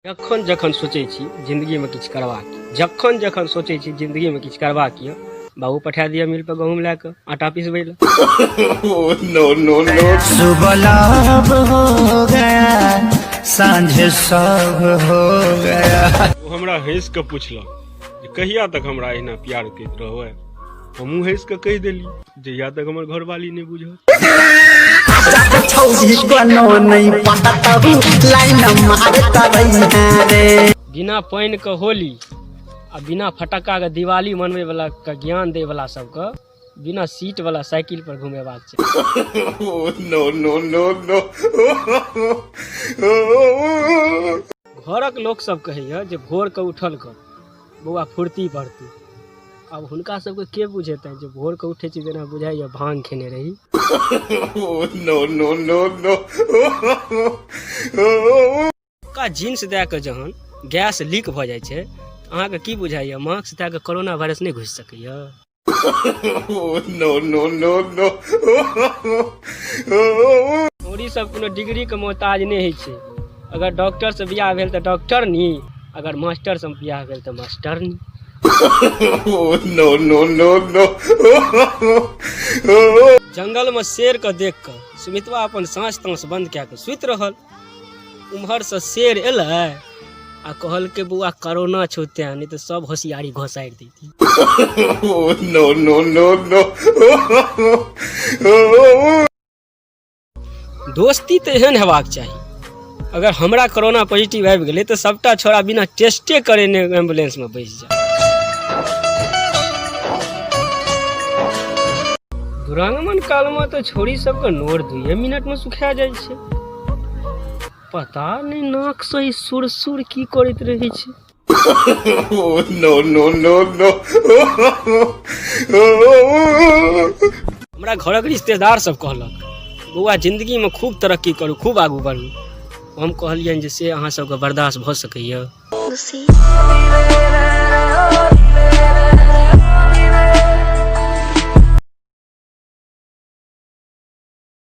जखन जखन सोचै छी जिन्दगीमे किछु करबाक यऽ, जखन जखन सोचै छी जिन्दगीमे किछु करबाक यऽ, बाबू पठा दिअ मिल पर गहूँम लए कऽ आटा पिसबै लए। No, no, no. सुबह लाभ हो गया, सांझ सब हो गया। ओ हमरा हँसि कऽ पुछलक जे कहिया तक हमरा एहिना प्यार करैत रहबै। हमहूँ हँसि कऽ कहि देली, जहिया तक हमर घरवाली नहि बुझत। बिना पानि के होली आ बिना फटक्का के दिवाली मनबै वाला के ज्ञान दै वाला सबके बिना सीट वाला साइकिल पर घुमेबाक चाही। No, no, no, no. घरक लोक सब कहैया जे भोर के उठल कर बौआ, फुर्ती बढ़तै। आब हुनका सबके के बुझेतनि जे भोर के उठै छी जेना बुझाइया भांग खेने रही। No, no, no, no. का जींस दए कऽ जहन गैस लीक भऽ जाइ छै, अहाँके की बुझाइया मास्क दए कऽ कोरोना वायरस नहि घुसि सकैया? No, no, no, no. छौड़ी सब कोनो डिग्री के मोहताज नहि होइ छै। अगर डॉक्टर से बियाह भेल तऽ डॉक्टरनी, अगर मास्टर से बियाह भेल तऽ मास्टरनी। No, no, no, no. जंगल में शेर के देख कऽ सुमितवा अपन साँस ताँस बंद कए कऽ सुति रहल। उम्हर से शेर एलै आ कहलकै, बौआ कोरोना छौ तें, नहि तऽ सब होशियारी घोसारि दैती। No, no, no, no. दोस्ती तऽ एहन हेबाक चाही, अगर हमरा कोरोना पॉजिटिव आबि गेलै तऽ सबटा छोड़ा बिना टेस्टे करेने एम्बुलेंस में बैस जा। दुरागमन कालमे तऽ छोड़ी सबके नोर 2 मिनटमे सुखा जाइ छै। पता नहि नाकसँ ई सुर सुर की करैत रहै छै। No, no, no, no. हमरा घरक रिश्तेदार सब कहलक, बौआ जिन्दगीमे खूब तरक्की करू, खूब आगू बढ़ू। हम कहलियनि जे से अहाँ सबके बर्दाश्त भऽ सकैए?